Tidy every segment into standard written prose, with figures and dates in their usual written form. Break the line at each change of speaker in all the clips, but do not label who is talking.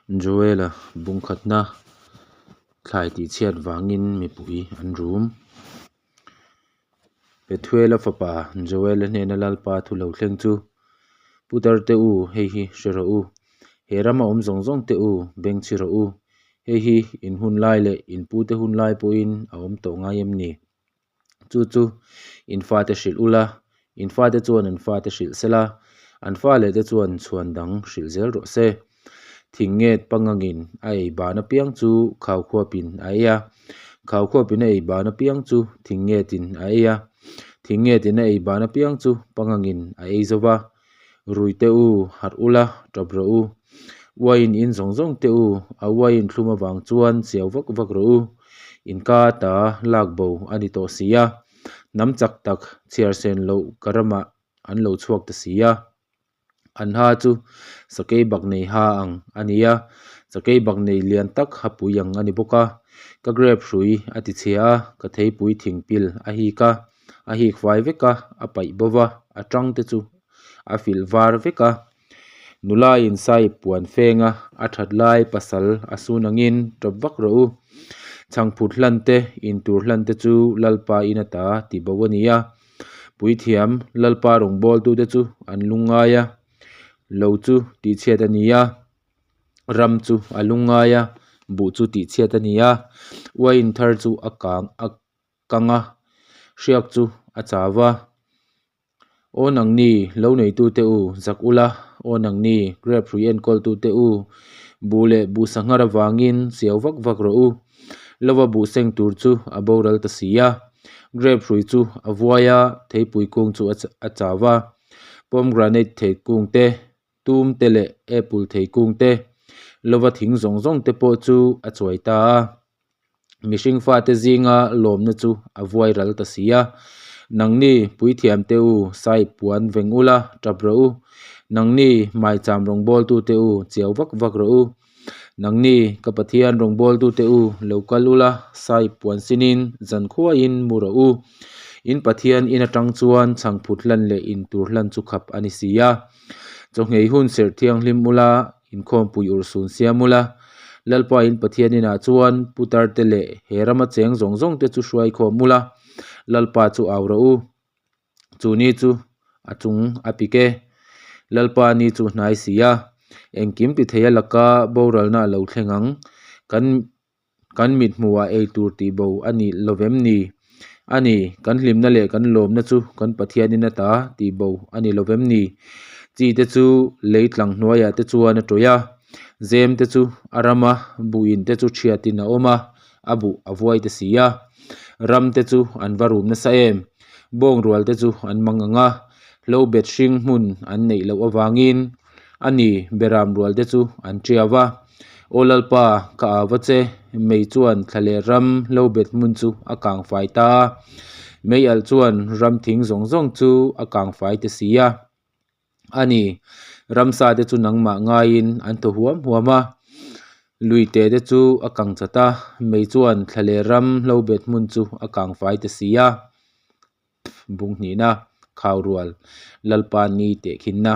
Joela bungkhatna thlai tihchhiat vangin mipui an rum. Pethuela fapa Joela hnena Lalpa thu lo thleng chu, Putar te u, hei hi hre rawh u. He rama awm zawng zawng te u, beng chhi rawh u. Hei hi in hun lai leh in pute hun lai pawhin a awm tawh ngai em ni? Chu chu in fate hrilh ula, in fate chuan an fate hrilh sela, an fa leh te chuan chhuan dang hrilh zel rawh se. Thing nget pangangin a ei ban apiang chu khaukhuapin a ei a, khaukhuapin a ei ban apiang chu thing ngetin a ei a, thing ngetin a ei ban apiang chu pangangin a ei zo va. Rui te u, harh ula, tap rawh u. Uaiin in zawng zawng te u, a uaiin thlum avang chuan chiau vak vak rawh u. In ka ta lak bo a ni tawh si a, hnam chak tak chhiar sen loh ka ramah an lo chhuak ta si a. An ha chu sakei bak nei ha ang a ni a, sakei bak nei lian tak ha pui ang a ni bawk a. Ka grape hrui a ti chhia a, ka theipui thingpil a hik a. a hik fai vek a a paih bo va a tang te chu a filh var vek a nula in sahip puan feng a a that lai pasal a sun angin tawp vak rawh u chhangphut hlan te intur hlan te chu lalpa in ata tih bo a ni a puithiam lalpa rawngbawltu te chu an lungngai a lo chu tihchhiat a ni a ram chu a lungngai a buh chu tihchhiat a ni a uain thar chu a kang a. kang a, hriak chu a chau a. Aw nangni lo neitute u, zak ula, aw nangni grape hrui enkawltute u, buh leh buh sanghar avangin chiau vak vak rawh u. Lova buh seng tur chu a boral ta si a, grape hrui chu a vuai a, theipui kung chu a chau a, pomegranate thei kung te, tum te leh apple thei kung te, lova thing zawng zawng te pawh chu a chuai ta a. Mihring fate zinga lawmna chu a vuai ral ta si a. Nangni puithiam te u, sahip puan veng ula, tap rawh u. Nangni maicham rawngbawltute u, chiau vak vak rawh u. Nangni ka Pathian rawngbawltute u, lo kal ula, sahip puan sinin zankhuain mu rawh u. In Pathian in atang chuan chhangphut hlan leh intur hlan chu khap a ni si a. Chawhngei hun serh thianghlim ula, inkhawmpui urhsun siam ula, Lalpa in Pathian inah chuan putar te leh he rama cheng zawng zawng te chu hruai khawm ula, Lalpa chu au rawh u. Chu ni chu a chung a pik e. Lalpa ni chu hnai si a, engkim ti thei a laka boralna a lo thleng ang. Kan Kan mit hmuhah ei tur tih bo a nih lo vem ni? A ni, kan hlimna leh kan lawmna chu kan Pathianin a ta tih bo a ni lo vem ni? Chi te chu lei tlang hnuaiah te chuan a tawih a, zem te chu a ram a, buhin te chu thiatin a awm a, a buh a vuai ta si a. Ram te chu an va rum nasa em? Bawng rual te chu an mang ang a, hlo bet hring hmun an neih loh avangin A ni, Beram rual te chu an ṭiau a. Aw Lalpa, ka au va che, mei chuan thla leh ram lo bet hmun chu a kang fai ta a. Mei alh chuan ram thing zawng zawng chu a kang fai ta si a. A ni, ramsa te chu nangmah ngaiin an thaw huam huam a. Lui te te chu a kang chat a, mei chuan thla leh ram lo bet hmun chu a kang fai ta si a. Bung hnihna, Khau rual, Lalpa ni teh khinna.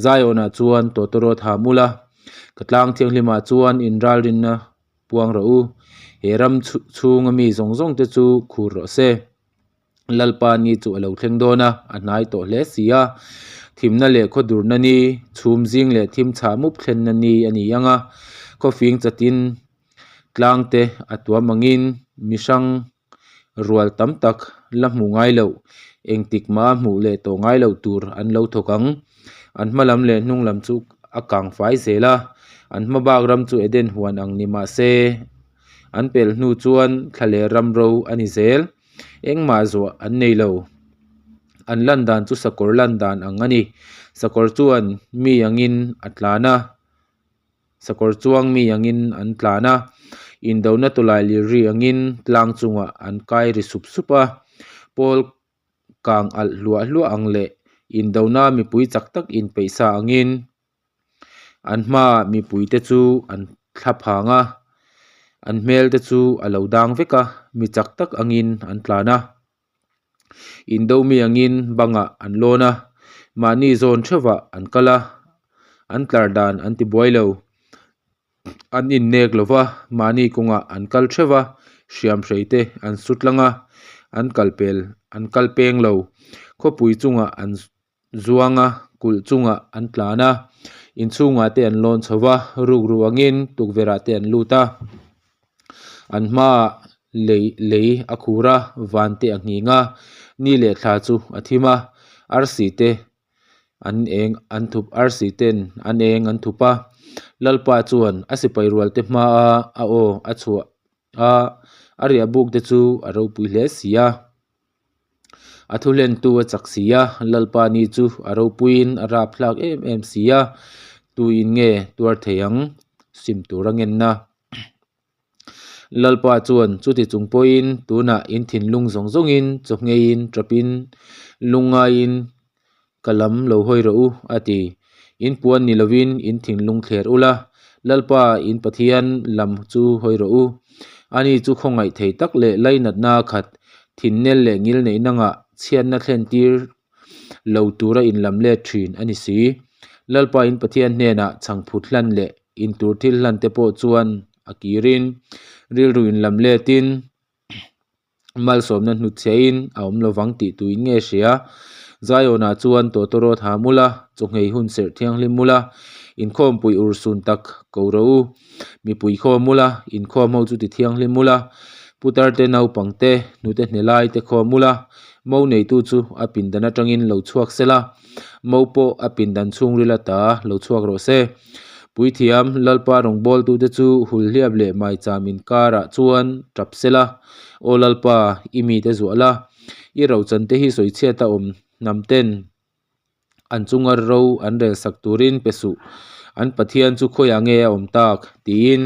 Zion-ah chuan tawtawrawt ha mul a, ka tlang thianghlimah chuan inralrinna puang rawh u. He ram chhunga mi zawng zawng te chu khur rawh se. Lalpa ni chu a lo thleng dawn a, a hnai tawh hle si a. Thimna leh khawdurna ni, chhum zing leh thim chhah mup thlenna ni a ni ang a, khawfing chatin tlang te a tuam angin mi hrang Rual tam tak la hmuh ngai loh, engtik mah hmuh leh tawh ngai loh tur an lo thawk ang. An hma lam leh hnung lam chu a kang fai zel a, an hma bak ram chu Eden huan ang ni mah se, an pelh hnu chuan thla leh ram ro a ni zel. Engmah zuah an nei lo. An lan dan chu sakawr lan dan ang a ni. Sakawr chuan mi angin a tlan a. Sakawr chuang mi angin an tlan a, indona tawlai lir ri angin tlang chungah an kai ri sup sup a. Pawl kang alh hluah hluah ang leh indona mipui chak tak inpeih sa angin an hmaah mipuite chu an thla phang a, an hmel te chu a lo dang vek a, mi chak tak angin an tlan a. Indo mi angin bangah an lawn a, mahni zawn theuhah an kal a. An tlar dan an ti buai lo. An innek lo va, mahni kawngah an kal theuh va, hriamhrei te an su tlang a, an kal pel an kal peng lo. Khawpui chungah an zuang a, kulh chungah an tlan a, inchhungah te an lawn chho va, rukru angin tukverhah te an lut a. An hmaah lei lei a khur a, van te a nghing a, ni leh thla chu a thim a, arsi te an eng an thup arsi ten an eng an thup a. Lalpa chuan a sipai rual te hmaa a aw a chhuah a, a riahbuk te chu a ropui hle si a. A thu hlentu a chak si a, Lalpa ni chu a ropuiin a rap thlak em em si a, tuin nge tuar thei ang? Sim tur a ngenna. Lalpa chuan chuti chung pawhin tunah in thinlung zawng zawngin chaw ngheiin tawpin lungngaiin ka lam lo hawi rawh u, a ti. In puan ni lovin in thinlung thler ula, Lalpa in Pathian lam chu hawi rawh u. Ani chu khawngaih thei tak leh lainatna khat, thinnel leh ngilneihna ngah chhiatna thlen tir lo tura inlam let thin a ni si. Lalpa in Pathian hnenah chhangphut hlan leh intur thil hlan te pawh chuan a kirin, rilru inlam letin, Malsawmna hnutchhiahin a awm lovang tih tuin nge hria? Zion-ah chuan tawtawrawt ha mul a, chawhngei hun serh thianghlim mul a, inkhawmpui urhsun tak ko rawh u. Mipui khawm mul a, inkhawm ho chu ti thianghlim mul a, putar te naupang te, hnute hne lai te khawm mul a, mo neitu chu a pindan atangin lo chhuak sela, mo pawh a pindan chhungril ata lo chhuak rawh se. Puithiam, Lalpa rawngbawltute chu hulhliap leh maicham inkarah chuan tap sela, Aw Lalpa, i mite zuah la, i rochante hi sawichhiata awm hnamten an chunga ro an relsak turin pe suh, an Pathian chu khawiah nge a awm tak? tiin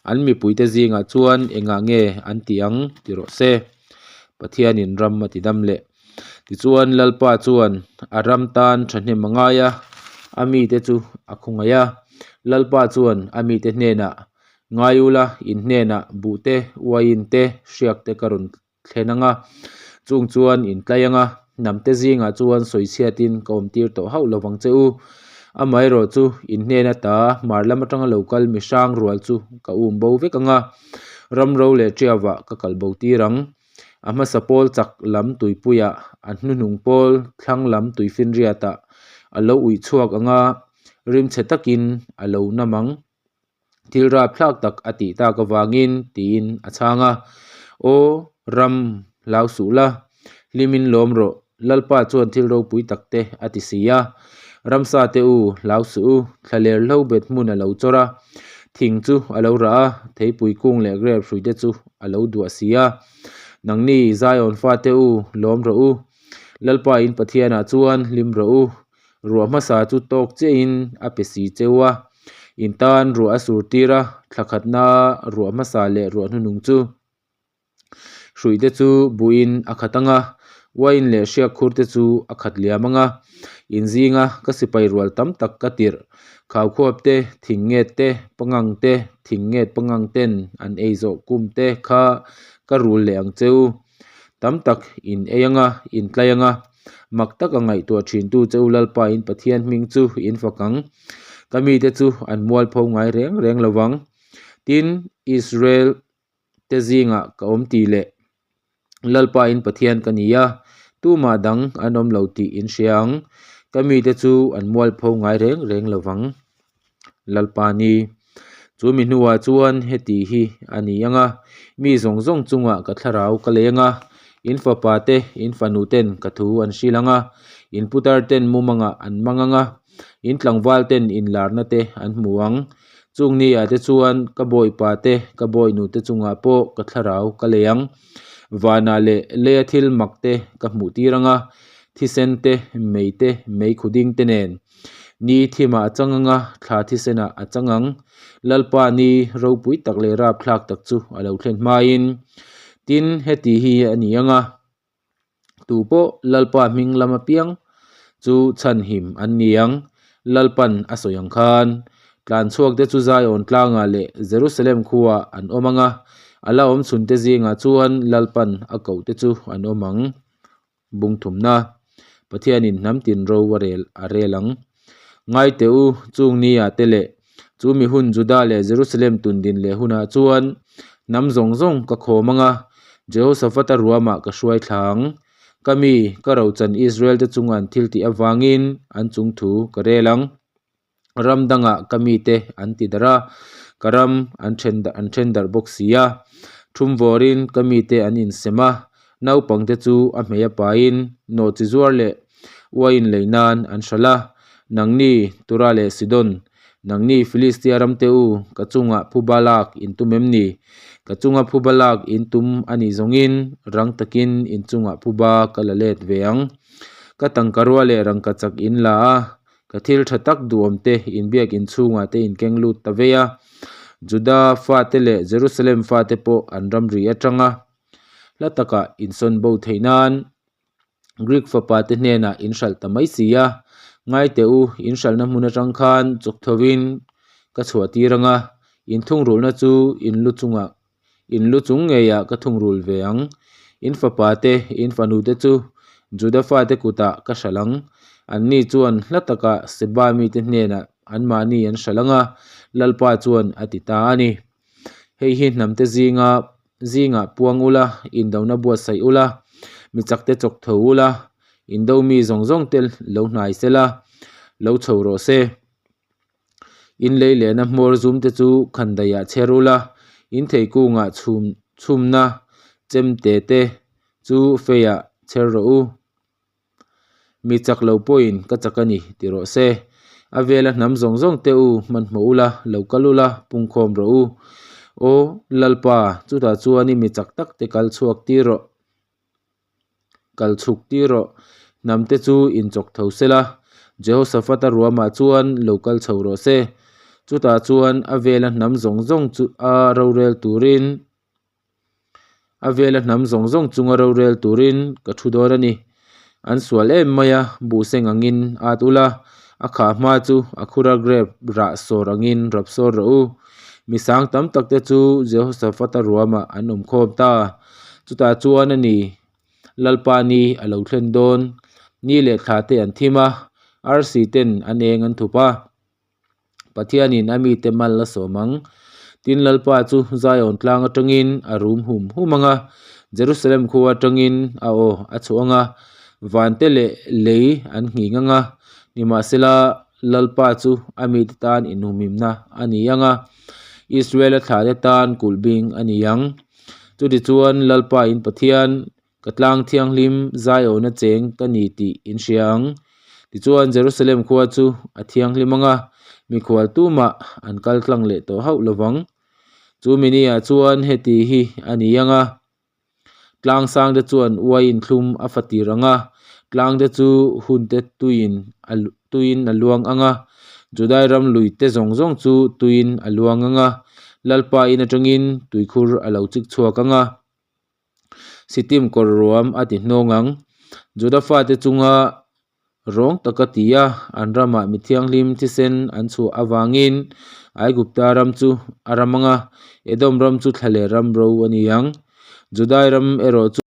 an mipuite zingah chuan engah nge an ti ang ti rawh se. Pathianin ram a ti dam leh. Tichuan Lalpa chuan a ram tan thahnem a ngai a, a mite chu a khawngaih a. Lalpa chuan a mite hnenah, Ngai ula, in hnenah buh te, uaiin te, hriak te ka rawn thlen ang a, chung chuan in tlai ang a, hnamte zingah chuan sawichhiatin ka awmtir tawh hauh lo vang che u. Amaherawh chu in hnen ata hmar lam atanga lo kal mi hrang rual chu ka um bo vek ang a, ram ro leh ṭiavah ka kal bo tir ang. A hmasa pawl chak lam tuipuiah, a hnuhnung pawl thlang lam tuifinriatah a lo uih chhuak ang a, rimchhe takin a lo nam ang. Thil rapthlak tak a tih tak avangin tiin a chhang a, Aw ram, hlau suh la, hlimin lawm rawh, Lalpa chuan thil ropui tak te a ti si a. Ramsa te u, hlau suh u, thlaler hlo bet hmun a lo chawr a, thing chu a lo rah a, theipui kung leh grep hrui te chu a lo duah si a. Nangni Zion fate u, lawm rawh u, Lalpa in Pathianah chuan hlim rawh u, Ruah hmasa chu tawk chiahin a pe si cheu a, in tan ruah a sur tir a, thla khatna ruah hmasa leh ruah hnuhnung chu hruih te chu buhin a khat ang a, uain leh hriak khur te chu a khat liam ang a, in zinga ka sipai rual tam tak ka tirh, khaukhuap te, thing nget te, pangang te, thing nget pangang ten an ei zawh kum te kha ka rul leh ang cheu. Tam tak in ei ang a, in tlai ang a, Mak taka ngaihtuah thintu che u Lalpa in Pathian hming chu in fak ang. Ka mite chu an mualpho ngai reng reng lo vang. Tin, Israel te zingah ka awm tih leh Lalpa in Pathian ka ni a, tumah dang an awm lo tih in hria ang. Ka mite chu an mualpho ngai reng reng lo vang. Lalpa ni. Chu mi hnuah chuan heti hi a ni ang a, mi zawng zawng chungah ka thlarau ka leng a, in fapa te, in fanu ten ka thu an hrilh ang a, in putar ten mumangah an mang ang a, in tlangval ten inlarna te an hmu ang. Chung niah te chuan ka bawipa te, ka bawinu te chungah pawh ka thlarau ka lei ang. Vanah leh leia thil mak te ka hmuh tir ang a, thisen te, mei te, meikhu ding te nen. Ni thimah a chang ang a, thla thisenah a chang ang. Lalpa ni ropui tak leh rapthlak tak chu a lo thlen hmain. Tin, heti hi a ni ang a, tu pawh Lalpa hming lam apiang chu chhanhim an ni ang, Lalpan a sawi ang khan. Tlanchhuakte chu Zion tlangah leh Jerusalem khuaah an awm ang a, a la awm chhunte zingah chuan Lalpan a kohte chu an awm ang. Bung thumna, Pathianin hnam tin ro a rel a rel ang. Ngai teh u, chung ni-ah te leh chu mi hun Juda leh Jerusalem tun din leh hunah chuan hnam zawng zawng ka khawm ang a, Jehoshaphat-a ruamah ka hruai thla ang. Ka mi, ka rochan Israel-te chunga an thil tih avangin an chung thu ka rel ang. Ram dangah ka mite an ti darh a, ka ram an then an then darh bawk si a. Thum vawrin ka mite an insem a, naupangte chu a hmei a pain nawhchi zuar leh uaiin lei nan an hralh a. Nangni Tura leh Sidon, nangni Filistia ramte u, ka chungah phuba lak in tum em ni? Ka chunga phuba lak in tum a nih zawngin rang takin in chungah phuba ka la let ve ang. Ka tangkarua leh rangkachak in la a, Ka thil tha tak duhawm te inbiak inchhungah te inkeng lut ta vei a, Juda fate leh Jerusalem fate pawh an ramri atanga hla takah insawn bo theih nan Greek fapa te hnenah in hralh ta mai si a. Ngai teh u, in hralhna hmun atang khan chawk thovin ka chhuah tir ang a, in thungrulhna chu in lu chungah In lu chung ngeiah ka thungrul ve ang. In fapa te, in fanu te chu Juda fate kutah ka hralh ang. Anni chuan hla takah Seba mite hnenah anmahni an hralh ang a, Lalpa chuan a ti ta a ni. Hei hi hnamte zinga zingah puang ula, indona buatsaih ula, mi chakte chawk tho ula, indo mi zawng zawng te lo hnai sela, lo chho rawh se. In lei lehna hmawr zum te chu khandaiah chher ula, in thei kungah chhum chhumna chemte te chu feiah chher rawh u. Mi chak lo pawhin ka chak a ni ti rawh se. A vela hnam zawng zawng te u hmanhmawh ula, lo kal ula, pungkhawm rawh u. Aw Lalpa, chutah chuan i mi chak tak te kal chhuak tir rawh. Kal chhuk tir rawh. Hnamte chu inchawk tho se la, Jehoshaphat-a ruamah chuan lo kal chho rawh se. Chutah chuan a vela hnam zawng zawng chu a rorel turin a vela hnam zawng zawng chunga rorel turin ka thu dawn a ni. An sual em mai a, buhseng angin at ula, a khah hma chu a khura grep rah sawr angin rap sawr rawh u. Mi sang tam takte chu Jehoshaphat-a ruamah an awm khawm ta. Chutah chuan a ni, Lalpa ni a lo thlen dawn. Ni leh thla te an thim a, arsi ten an eng an thup a. Pathianin a mite mal a sawm ang. Tin, Lalpa chu Zion tlang atangin a rum hum hum ang a, Jerusalem khua atangin a aw a chhuah ang a, vante leh lei an nghing ang a. Nimahsela, Lalpa chu a mite tan inhumhimna a ni ang a, Israel-a thlate tan kulh bing a ni ang. Chutichuan Lalpa in Pathian, ka tlang thianghlim Zion-a cheng ka ni tih in hria ang. Tichuan Jerusalem khua chu a thianghlim ang a, mikhual tumah an kal tlang leh tawh hauh lo vang. Chu mini-ah chuan heti hi a ni ang a, tlang sangte chuan uaiin thlum a fa tir ang a, tlangte chu hunte tuiin a tuiin a luang ang a, Judai ram lui te zawng zawng chu tuiin a luang ang a, Lalpa in atangin tuikhur a lo chik chhuak ang a, Sittim kawr ruam a ti hnawng ang. Juda fate chunga rawng taka ti a, an ramah mi thianghlim thisen an chhuah avangin Aigupta ram chu a ram ang a, Edom ram chu thla leh ram ro a ni ang. Judai ram erawh chu.